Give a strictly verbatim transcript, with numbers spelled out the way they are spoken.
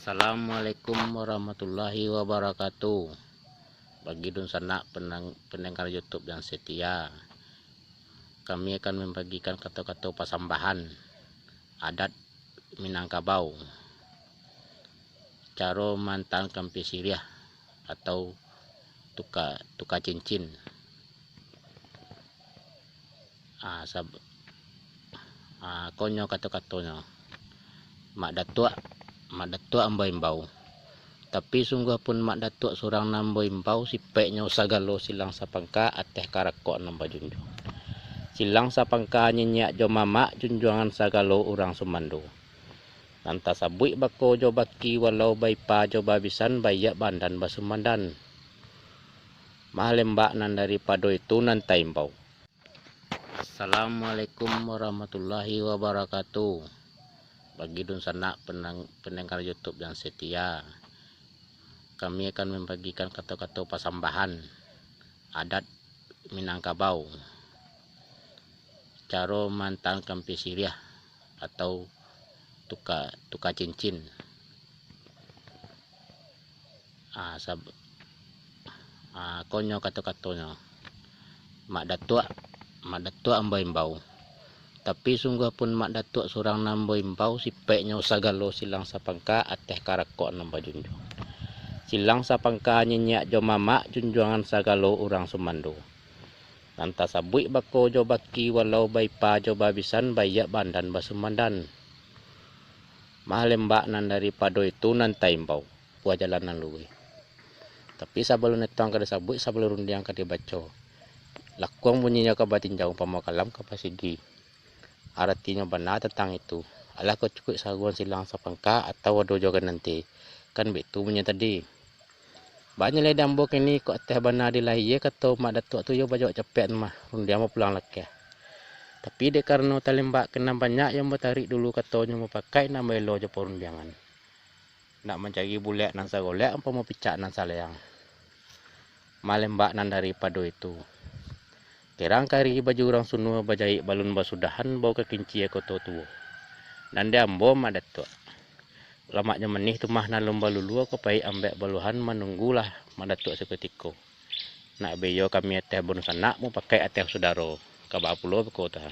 Assalamualaikum warahmatullahi wabarakatuh. Bagi dunsanak penang-, pendengar YouTube yang setia, kami akan membagikan kato-kato pasambahan adat Minangkabau, caro mantaan kampia siriah atau tuka, tuka cincin. Ah, sab-, ah, konyo kato-katonyo, Mak Datuak, Mak Datuak ambo imbau. Tapi sungguah pun Mak Datuak surang nan ambo imbau, sipeknyo sagalo silang sapangka ateh karakok nan bajunjuang. Silang sapangka nyiak jo mamak, junjuangan sagalo urang sumando. Nan tasabuik bako jo baki, walau baipa jo babisan, baiak baandan basumandan. Mah lembak nan daripado itu nan taimbau. Assalamualaikum warahmatullahi wabarakatuh. Bagi dunsanak penang-, pendengar YouTube yang setia, kami akan membagikan kato-kato pasambahan adat Minangkabau, caro mantaan kampia siriah atau tuka, tuka cincin. Ah, sab-, ah, konyo kato-katonyo, Mak Datuak, Mak Datuak ambo imbau. Tapi sungguah pun Mak Datuak surang nan ambo imbau, sipeknyo sagalo silang sapangka ateh karakok nan bajunjuang. Silang sapangka nyiak jo mamak, junjuangan sagalo urang sumando. Nan tasabuik bako jo baki, walau baipa jo babisan, baiak baandan basumandan. Mah lembak nan daripado itu nan taimbau, buah jalan nan luruih. Tapi sabalun etuang ka disabuik, sabalun rundiang ka dibaco, lakuang bunyinyo ka batinjau, umpamo kalam ka basigi. Aratinyo bana tantang itu, alah ko cukuik saruan silang sapangka, atau ado juo nan nanti. Kan baitu bunyinyo tadi. Banyak lai di ambo kini, kok ateh bana dilahia, kato Mak Datuak tu yo bajawab capek mah, rundiang bapulang lakeh. Tapi dek karano talembak ka nan banyak, yo ambo tarik dulu katonyo, mupakaik nan baelo jo parundiangan. Nak mancari bulek nan sagolek, umpamo picak nan saleang. Mah lembak nan daripado itu. Terang kari baju urang sunua, bajaik balun basudahan, bau kakincia koto tuo. Nan di ambo Mak Datuak. Lamak jo manih tu mah nan alun balulua, ko paik ambek baluahan, manunggulah Mak Datuak sakutiko. Nak baiyo kami ateh badunsanak, mupakaik ateh sudaro, ka baa pulo beko tu ha.